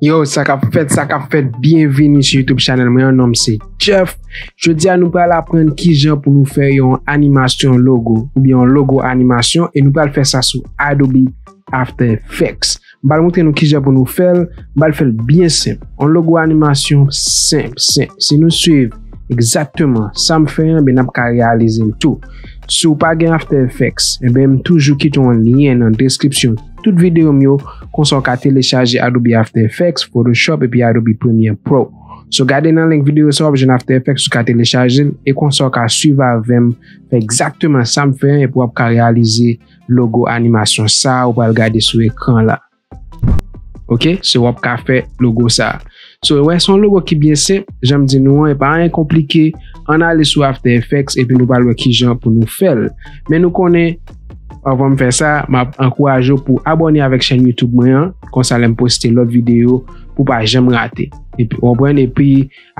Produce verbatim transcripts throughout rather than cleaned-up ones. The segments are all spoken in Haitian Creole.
Yo, sa k ap fèt, sa k ap fèt, byenvini sou YouTube channel mwen an, non m se Jeff. Jodi a nou pral aprann kijan pou nou fè yon animasyon logo, oubyen yon logo animasyon, e nou pral fè sa sou Adobe After Effects. M pral montre nou kijan pou nou fè l, m pral fè l byen senp. Yon logo animasyon senp, senp. Si nou swiv egzakteman sa m fè an, ben n ap ka reyalize l tou. Si w pa gen After Effects, enben m toujou kite yon lyen nan deskripsyon tout videyo m yo, konsa w ka telechaje Adobe After Effects, Photoshop epi Adobe Premiere Pro. So gade nan link videyo sa w ap jwenn After Effects ou ka telechaje l e konsa w ka swiv avè m, fè egzakteman sa m fè an epi w ap ka reyalize logo animasyon sa a ou pral gade sou ekran la. Ok, so w ap ka fè logo sa a. So, wè, se yon logo ki byen senp, jan m di nou an, e pa anyen konplike. Ann ale sou After Effects epi nou pral wè kijan pou nou fè l. Men nou konnen, anvan m fè sa, m ap ankouraje w pou abòne avèk chèn YouTube mwen an, konsa lè m poste lòt videyo, pou w pa janm rate. Epi, w konprann, epi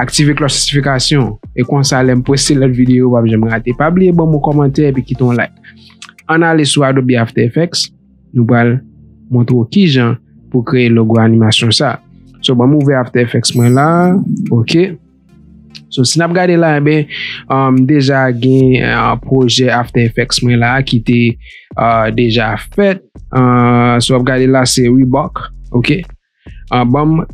aktive klòch notifikasyon, e konsa lè m poste lòt videyo, w p ap janm rate. Pa bliye ban m yon kòmantè epi kite yon like. Ann ale sou Adobe After Effects, nou pral montre w kijan pou kreye logo animasyon sa. So, ban m ouvè After Effects mwen la, ok. So, si n ap gade la, enben, um, deja gen uh, pwojè After Effects mwen la ki te uh, deja fèt. Uh, so, w ap gade la, se Reebok, ok. Uh, ban m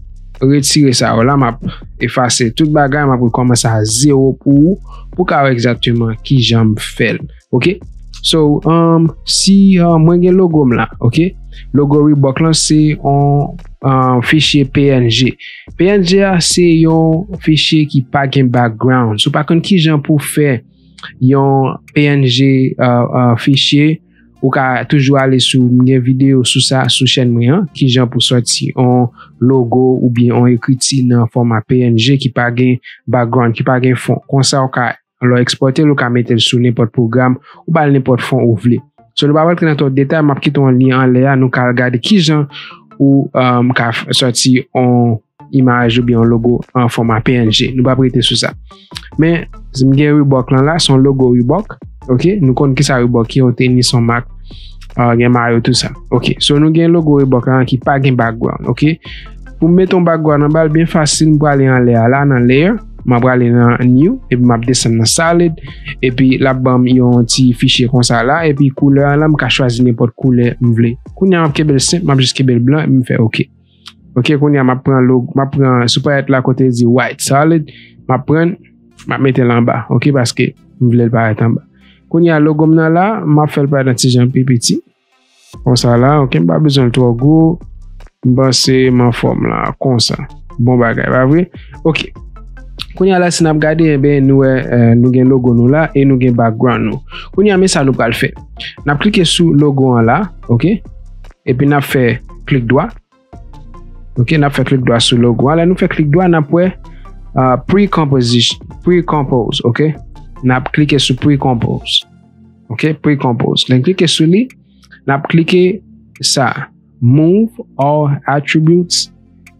retire sa yo la, m ap efase tout bagay, m ap rekòmanse a zewo pou ou, pou ka wè egzakteman kijan m fè l. Ok? So, um, si uh, mwen gen logo m la, ok? Logo Reebok lan se yon uh, fichye P N G. P N G a se yon fichye ki pa gen background. Si w pa konn kijan pou fè yon P N G uh, uh, fichye, ou ka toujou ale sou, m gen videyo sou sa, sou chèn mwen an, kijan pou sòti yon logo oubyen yon ekriti nan fòma P N G ki pa gen background, ki pa gen fon. Konsa, ou ka Lè w ekspòte l, ou ka mete l sou nenpòt pwogram, ou ba l nenpòt fon ou vle. So, nou p ap rantre nan twòp detay, m ap kite yon lyen anlè a, nou ka al gade kijan ou um, ka f- sòti yon imaj oubyen yon logo an fòma P N G. Nou p ap rete sou sa. Men, m gen Reebok lan la, se yon logo Reebok. Ok, nou konn kisa Reebok ye, yon tenis, yon mak, uh, gen mayo, tou sa. Ok, so nou gen logo Reebok lan ki pa gen background. Ok, pou m mete yon background anba l byen fasil, m prale anlè a la nan layer, m ap prale nan new, epi m ap desann nan solid, epi l ap ban m yon ti fichye konsa la, epi koulè an la, m ka chwazi nenpòt koulè m vle. Kounye a m ap kenbe l senp, m ap jis kenbe l blan, epi m fè ok. Ok, kounye a m ap pran logo, m ap pran sou palèt la kote di white solid, m ap pran, m ap mete l anba, ok, paske m vle l parèt anba. Kounye a logo m nan la, m ap fè l parèt yon ti jan pi piti. Konsa la, ok, m pa bezwen l twò gwo. M panse m anfòm la, konsa. Bon bagay, pa vre? Ok. Kounye a la, si n ap gade, enben, nou wè, eh, nou gen logo nou la e nou gen background nou. Kounye a, men sa nou pral fè. N ap klike sou logo an la, ok? Epi n ap fè klik dwa. Ok, n ap fè klik dwa sou logo an. Lè nou fè klik dwa, n ap wè uh, pre-composition, pre-compose, ok? N ap klike sou pre-compose. Ok, pre-compose. Lè n klike sou li, n ap klike sa, move all attributes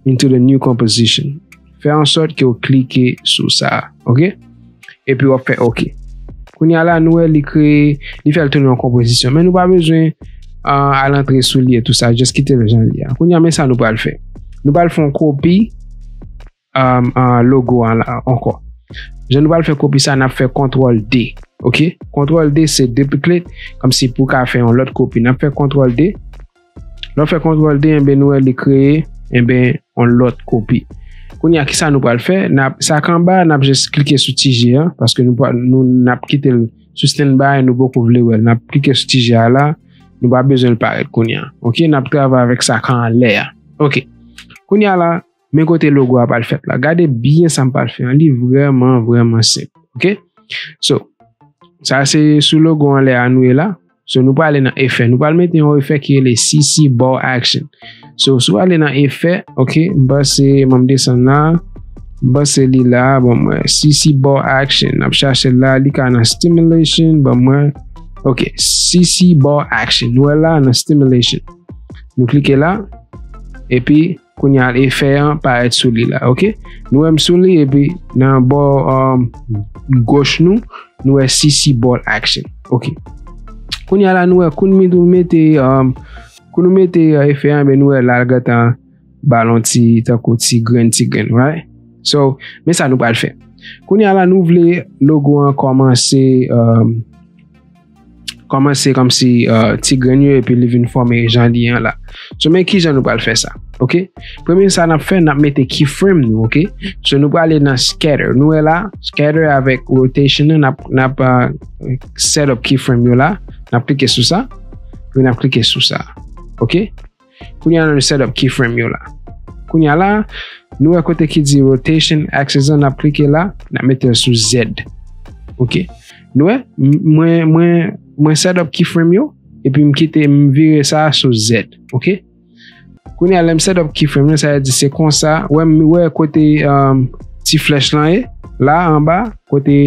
into the new composition. Fè an sòt ke w klike sou sa, ok? Epi w ap fè ok. Kounye a la, nou wè li kreye, li fè l tounen yon konpozisyon. Men nou pa bezwen uh, al antre sou li e tou sa, just kite l jan li a. Kounye a, men sa nou pral fè. Nou pral fè yon kopi um, uh, logo an la ankò. Jan nou pral fè kopi sa, n ap fè kontwòl D. Ok? Kontwòl D se duplicate, kòmsi pou ka fè yon lòt kopi. N ap fè kontwòl D. Lè w fè kontwòl D, enben nou wè li kreye, enben yon lòt kopi. Kounye a, kisa nou pral fè? N ap, sa k anba, n ap jis klike sou ti je an, paske nou, pral- nou n ap kite l sou standby, nou poko vle wè l. N ap klike sou ti je a la, nou pa bezwen l parèt kounye a. Ok, n ap travay avèk sa k anlè a. Ok. Kounye a la, men kote logo a pral fèt la. Gade byen sa m pral fè an. Li vrèman, vrèman senp. Ok? So, sa se sou logo anlè a nou ye la. So, nou prale nan efè. Nou pral mete yon efè ki rele C C Ball Action. So, si w ale nan efè, ok, m panse, m desann la. M panse li la, bon, mwen, C C Ball Action. N ap chache l la, li ka nan stimulation, bon, mwen. Ok, C C Ball Action. Nou wè la nan stimulation. Nou klike la. Epi, kounye a efè an parèt sou li la, ok? Nou wè m sou li, epi nan bò um, goch nou, nou wè C C Ball Action, ok? Kounye a la, nou wè kou nou mete, um, kou nou mete uh, efè an, ben nou wè la l gentan ba l yon ti, tankou ti grenn, ti grenn, right? So, men sa nou pral fè. Kounye a la, nou vle logo an kòmanse, um, kòmanse kòmsi, uh, ti grenn yo epi li vin fòme jan li an la. So, men ki jan nou pral fè sa, ok? Premye sa n ap fè, n ap mete keyframe nou, ok? So, nou prale nan scatter. Nou wè la, scatter avèk rotation nan, n ap, n ap, uh, set up keyframe yo la. N ap klike sou sa. Epi n ap klike sou sa, ok? Kounye a, nou set up keyframe yo la. Kounye a la, nou wè kote ki di rotation axis an, n ap klike la, n ap mete l sou Z. Ok. Nou wè, m- mwen, mwen, mwen set up keyframe yo, epi m kite, m vire sa sou Z. Ok. Kounye a, lè m set up keyframe yo, sa vle di se konsa, wè, m wè kote, um, ti flèch lan ye, la anba, kote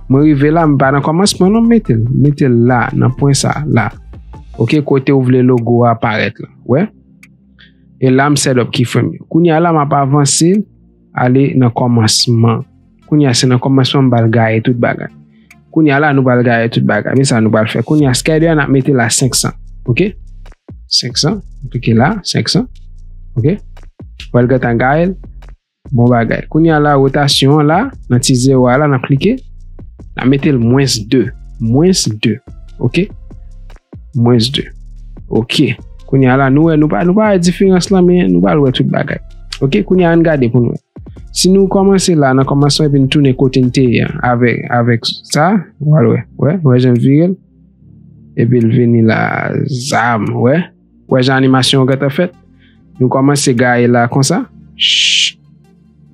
mwen rive la, m pa nan kòmansman non, m mete l, m mete l la, nan pwen sa, la. Ok, kote ou vle logo a parèt la. Wè? E la, m set up keyframe yo. Kounye a la, m ap avanse, ale nan kòmansman. Kounye a, se nan kòmansman, m pral gaye tout bagay. Kounye a la, nou pral gaye tout bagay. Men sa nou pral fè. Kounye a, scatter a, n ap mete la senk san. Ok? Senk san. M klike la, senk san. Ok? Pral gentan gaye l. Bon bagay. Kounye a la, rotasyon an la, nan ti zewo a la, n ap klike. N ap mete l mwens de. Mwens de. Ok? Mwens de. Ok. Kounye a la, nou wè, nou pa, nou pa wè diferans lan, men nou pral wè tout bagay. Ok, kounye a, ann gade pou n wè. Si nou kòmanse la, nan kòmansman, epi n tounen kote n te ye a, avèk, avèk sa, w al wè, wè, wè jan l vire l, epi l vini la, zam, wè, wè jan animasyon an gentan fèt. Nou kòmanse gaye la konsa, ch,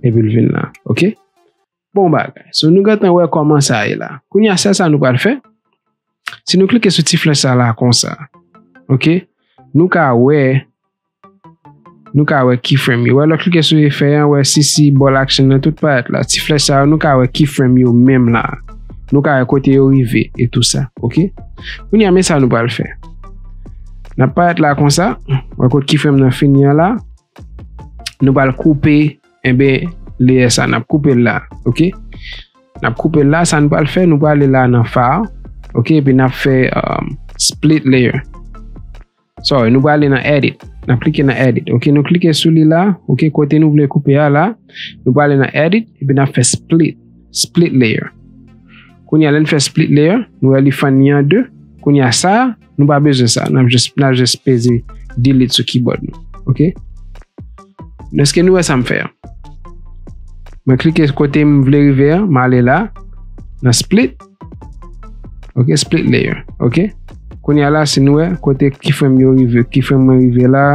epi l vin la, ok? Bon bagay. So, nou gentan wè kòman sa ye la. Kounye a, sèl sa nou pral fè, si nou klike sou ti flèch sa la konsa, ok, nou ka wè, nou ka wè keyframe yo. Wè, lè w klike sou efè an, wè, si, si, ball action nan tout parèt la. Ti flèch sa yo, nou ka wè keyframe yo menm la. Nou ka wè kote yo rive e tou sa, ok? Kounye a, men sa nou pral fè. N ap parèt la konsa, wè kote keyframe nan fini an la. Nou pral koupe, enben, layer sa, n ap koupe l la, ok? N ap koupe l la, sa nou pral fè, nou prale la nan file, ok? Epi n ap fè, um, split layer. Sorry, nou prale nan edit. N ap klike nan edit, ok? Nou klike sou li la, ok? Kote nou vle koupe a la, nou prale nan edit, epi n ap fè split, split layer. Kounye a, lè n fè split layer, nou wè li fann li an de. Kounye a, sa, nou pa bezwen sa. N ap jis, n ap jis peze delete sou keyboard nou. Ok? Èske nou wè sa m fè a? Mwen klike kote m vle rive a, m ale la, nan split. Ok, split layer. Ok? Kounye a la, si nou wè, kote keyframe yo rive, keyframe mwen rive la,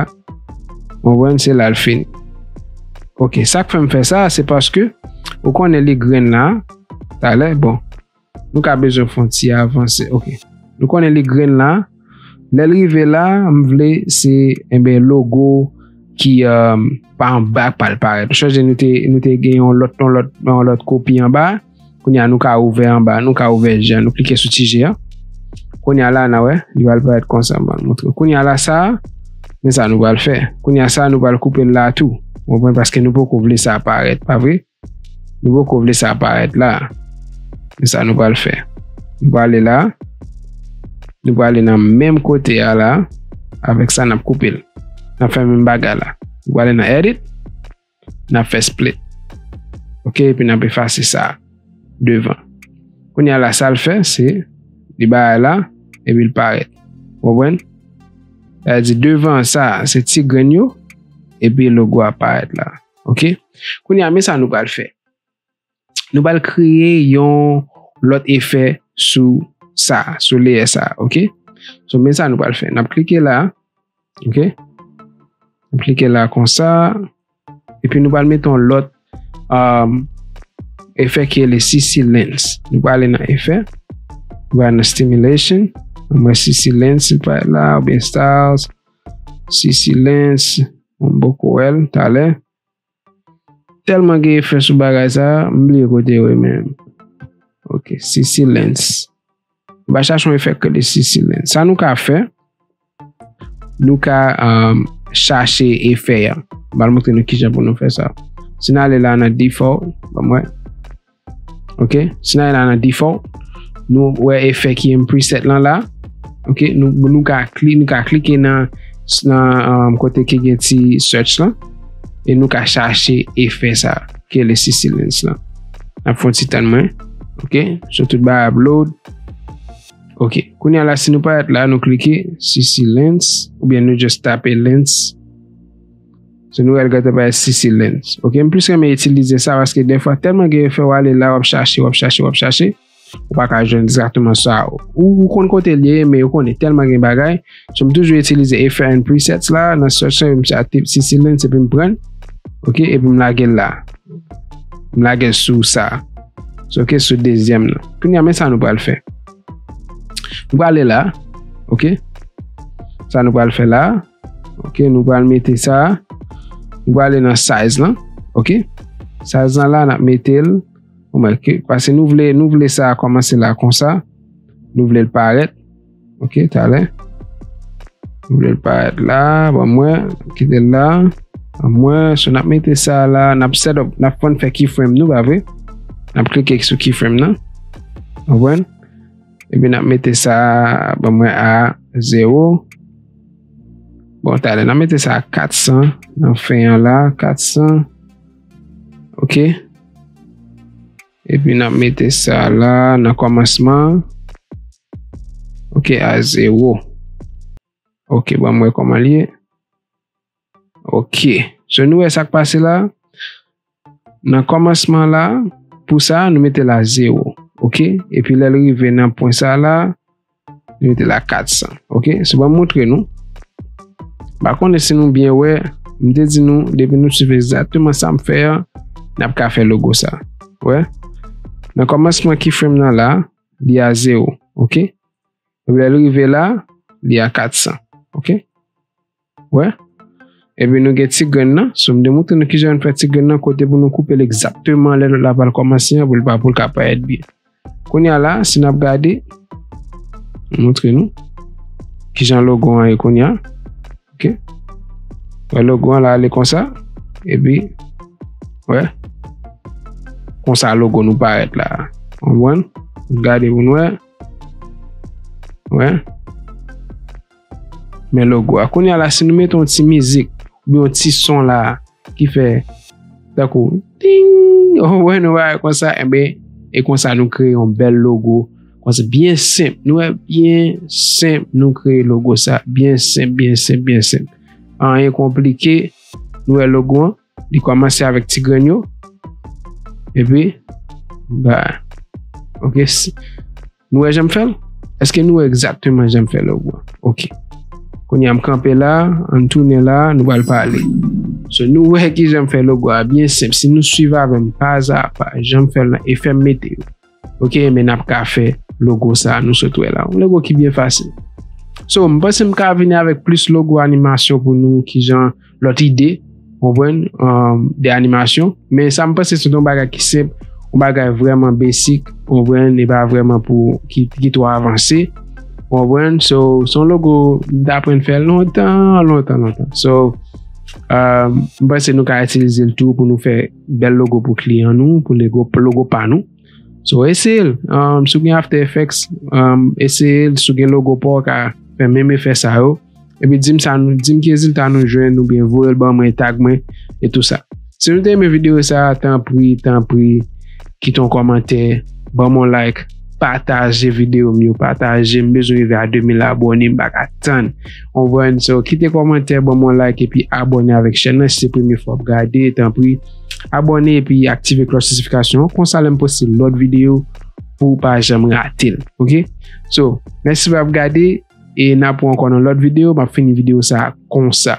w konprann, se la l fini. Ok, sa k fè m fè sa, se paske, ou konnen li grenn la, talè, bon, nou ka bezwen fè yon ti avanse. Ok. Nou konnen li grenn la. Lè l rive la, m vle se, enben, logo ki, um, pa anba k pral parèt. Ou sonje nou te, nou te gen yon lòt, yon lòt, yon lòt kopi anba. Kounye a, nou ka ouvè anba, nou ka ouvè G an, nou klike sou ti G an. Kounye a la, n a wè, li pral parèt konsa, m pral montre. Kounye a la, sa, men sa nou pral fè. Kounye a, sa, nou pral koupe l la tou. Ou konprann? Paske nou poko vle sa parèt, pa vre? Nou poko vle sa parèt la. Men sa nou pral fè. Nou prale la. Nou prale nan menm kote a la. Avèk sa, n ap koupe l. N ap fè menm bagay la. Nou prale nan edit. N ap fè split. Ok, epi n ap efase sa devan. Kounye a la, sa l fè, se li bagay la, epi l parèt. Ou konprann? Sa vle di devan sa, se ti grenn yo, epi logo a parèt la. Ok? Kounye a, men sa nou pral fè. Nou pral kreye yon lòt efè sou sa, sou layer sa, ok? So, men sa nou pral fè. N ap klike la, ok? N ap klike la konsa. Epi nou pral mete yon lòt, um, efè ki rele C C Lens. Nou pral ale nan efè. Nou pral nan stimulation. Mwen C C Lens, li parèt la, oubyen styles. C C Lens, mwen poko wè l talè. Tèlman gen efè sou bagay sa, m bliye kote yo ye menm. Ok, C C Lens. M va chache yon efè k rele C C Lens. Sa nou ka fè, nou ka, um, chache efè a. M pral montre nou kijan pou nou fè sa. Si n ale la nan default, ban m wè. Ok, si n ale la nan default, nou wè efè ki en preset lan la. Ok, nou, nou ka kli-, nou ka klike nan, nan, um, kote ki gen ti search lan. e nou ka chache efè sa ki rele CC Lens lan. N ap fè yon ti tann mwen. Ok, so tout bagay ap load. Ok, kounye a la, si nou parèt la, nou klike CC Lens, oubyen nou just tape lens. So nou wè l gentan parèt CC Lens. Ok, m plis renmen itilize sa paske defwa tèlman gen efè w ale la, w ap chache, w ap chache, w ap chache. Ou pa ka jwenn egzakteman sa. Ou, ou konn kote l ye, men ou konnen tèlman gen bagay. So m toujou itilize Effect and Presets la, nan search lan, m sa tip CC Lens epi m pran l. Ok, epi m lage l la. M lage l sou sa. So, ok, sou dezyèm nan. Kounye a, men sa nou pral fè. Nou prale la. Ok. Sa nou pral fè la. Ok, nou pral mete sa. Nou prale nan size lan. Ok. Size lan la, n ap mete l. Ou wè ke, paske nou vle, nou vle sa kòmanse la konsa. Nou vle l parèt. Ok, talè. Nou vle l parèt la, ban mwen, kite l la. Ban mwen, so n ap mete sa la, n ap set up, n ap fè keyframe nou, pa vre? N ap klike sou keyframe nan. Konprann? Epi n ap mete sa, ban mwen a zewo. Bon, talè, n ap mete sa a kat san nan fen an la, kat san. Ok. Epi n ap mete sa la nan kòmansman. Ok, a zewo. Ok, ban mwen kòman l ye. Ok. So, nou wè sa k pase la? Nan kòmansman la, pou sa, nou mete l a zewo. Ok? Epi lè l rive nan pwen sa la, nou mete l a kat san. Ok? So, ban m montre nou. M pa konnen si nou byen wè, m te di nou, depi nou swiv egzakteman sa m fè a, n ap ka fè logo sa. Wè? Nan kòmansman keyframe nan la, li a zewo. Ok? Epi lè l rive la, li a kat san. Ok? Wè? Epi nou gen ti grenn nan. So, m te montre nou kijan n fè ti grenn nan, kote pou nou koupe l egzakteman lè lòt la pral kòmanse an, pou l pa, pou l ka parèt byen. Kounye a la, si n ap gade, m montre nou kijan logo an ye kounye a. Ok? Wè logo an la ale konsa. Epi, wè. Konsa logo nou parèt la. Konprann? Gade pou nou wè. Wè. Men logo a. Kounye a la, si nou mete yon ti mizik, oubyen yon ti son la, ki fè, tankou, ting, ou wè, nou wè konsa, enben, e konsa nou kreye yon bèl logo. Konsa, byen senp. Nou wè, byen senp, nou kreye logo sa. Byen senp, byen senp, byen senp. Anyen konplike. Nou wè logo an. Li kòmanse avèk ti grenn yo. Epi, ba, ok, si, nou wè jan m fè l? Èske nou wè egzakteman jan m fè logo a? Ok. Kounye a m kanpe la, ann tounen la, nou pral pale. So, nou wè kijan m fè logo a, byen senp. Si nou swiv avè m, pa a pa, jan m fè l nan efè m mete yo. Ok, men n ap ka fè logo sa a nou sot wè la. Yon logo ki byen fasil. So, m panse m ka vini avèk plis logo animasyon pou nou, kijan lòt ide, konprann, um, de animasyon. Men sa m panse se yon bagay ki senp, yon bagay vrèman basic, konprann, e pa vrèman pou ki, ki twò avanse, konprann. So, se yon logo m t aprann fè l lontan, lontan, lontan. So, um, m panse nou ka itilize l tou pou nou fè bèl logo pou kliyan nou, pou logo, logo pa nou. So, eseye l. Um, si w gen After Effects, um, eseye l. Si w gen logo pa w, w ka fè menm efè sa yo. Epi di m sa nou, di m ki rezilta nou jwenn, oubyen voye l ban mwen, tag mwen, e tou sa. Si nou te renmen videyo sa a, tanpri, tanpri, kite yon kòmantè, ban m yon like, pataje videyo m yo, pataje, m bezwen rive a de mil abòne, m pa ka tann. Konprann? So, kite kòmantè, ban m yon like, epi abòne avèk chèn nan, si se premye fwa w ap gade, tanpri, abòne epi aktive klòch notifikasyon an. Konsa, lè m poste lòt videyo, pou w pa janm rate l. Ok? So, mèsi w ap gade, e n ap wè ankò nan lòt videyo. M ap fini videyo sa a konsa.